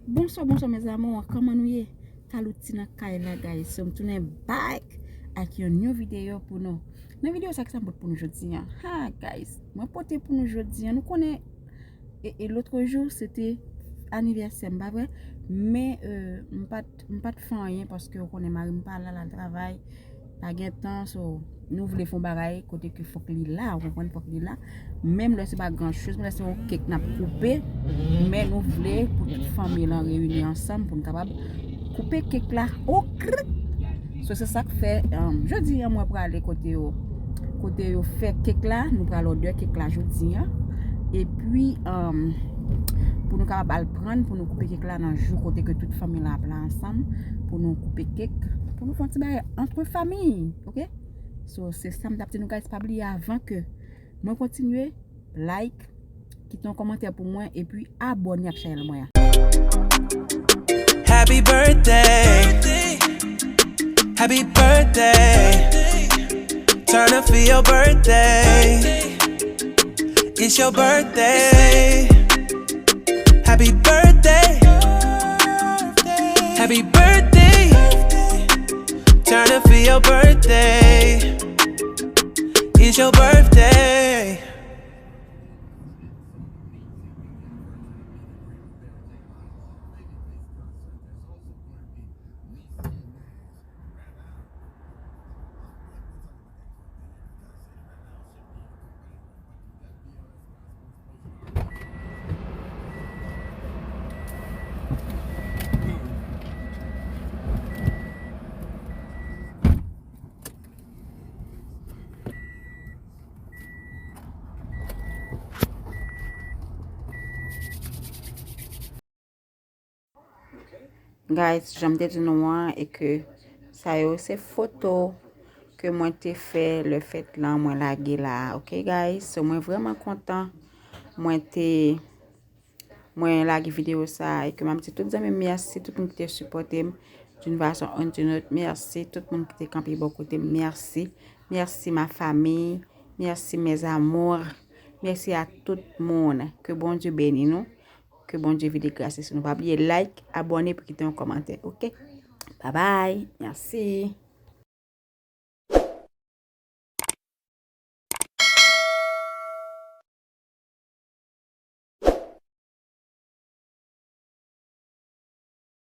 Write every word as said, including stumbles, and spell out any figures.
Bonswa, bonswa, mes amours. Kòman nou ye? Talouti nan kay la, guys. So, m tounen back ak yon new video pou nou. Nan video sa, ki sa m pote pou nou jodi a? Ha, guys. Mwen pote pou nou jodi a. Nou konnen, e, e lòt jou, se te anivèsè m, pa vre? Men, euh, m pa t, m pa t fè anyen paske, ou konnen, mari m pa la, l al travay. Pa gen tan, so, nou vle fè yon bagay kote ke fòk li la, ou konprann, fòk li la. Menm lè se pa gran choz, menm lè se yon kèk n ap koupe, men nou vle pou tout fanmi lan reyini ansanm pou n kapab koupe kèk la. O krik! So, se sa k fè, um, jodi a mwen prale kote yo, kote yo fè kèk la, nou pral òdè kèk la jodi a. Epi, um, pou nou kapab al pran, pou nou koupe kèk la nan jou kote ke tout fanmi lan ap la ansanm, pou nou koupe kèk, pou nou fè yon ti bagay antre fanmi, oke? So, se sa m t ap di nou, guys, pa bliye avan ke mwen kontinye, like, kite yon kòmantè pou mwen, epi abòne ak chanèl mwen an. Happy birthday. Happy birthday. Turn up for your birthday. It's your birthday. Happy birthday. Happy birthday. Turn up for your birthday. It's your birthday. Guys, jan m te di nou an, e ke sa yo se foto ke mwen te fè lè fèt lan, mwen lage la, oke, guys? So, mwen vrèman kontan, mwen te, mwen lage videyo sa, e ke m ap di tout zanmi m mèsi, tout moun ki te sipòte m d'une façon ou d'une autre, mèsi, tout moun ki te kanpe bò kote m, mèsi, mèsi ma famille, mèsi mes amours, mèsi a tout moun, ke Bondye beni nou. Ke Bondye vide gras li sou nou. Pa bliye like, abòne, epi kite yon kòmantè, oke? Babay, mèsi.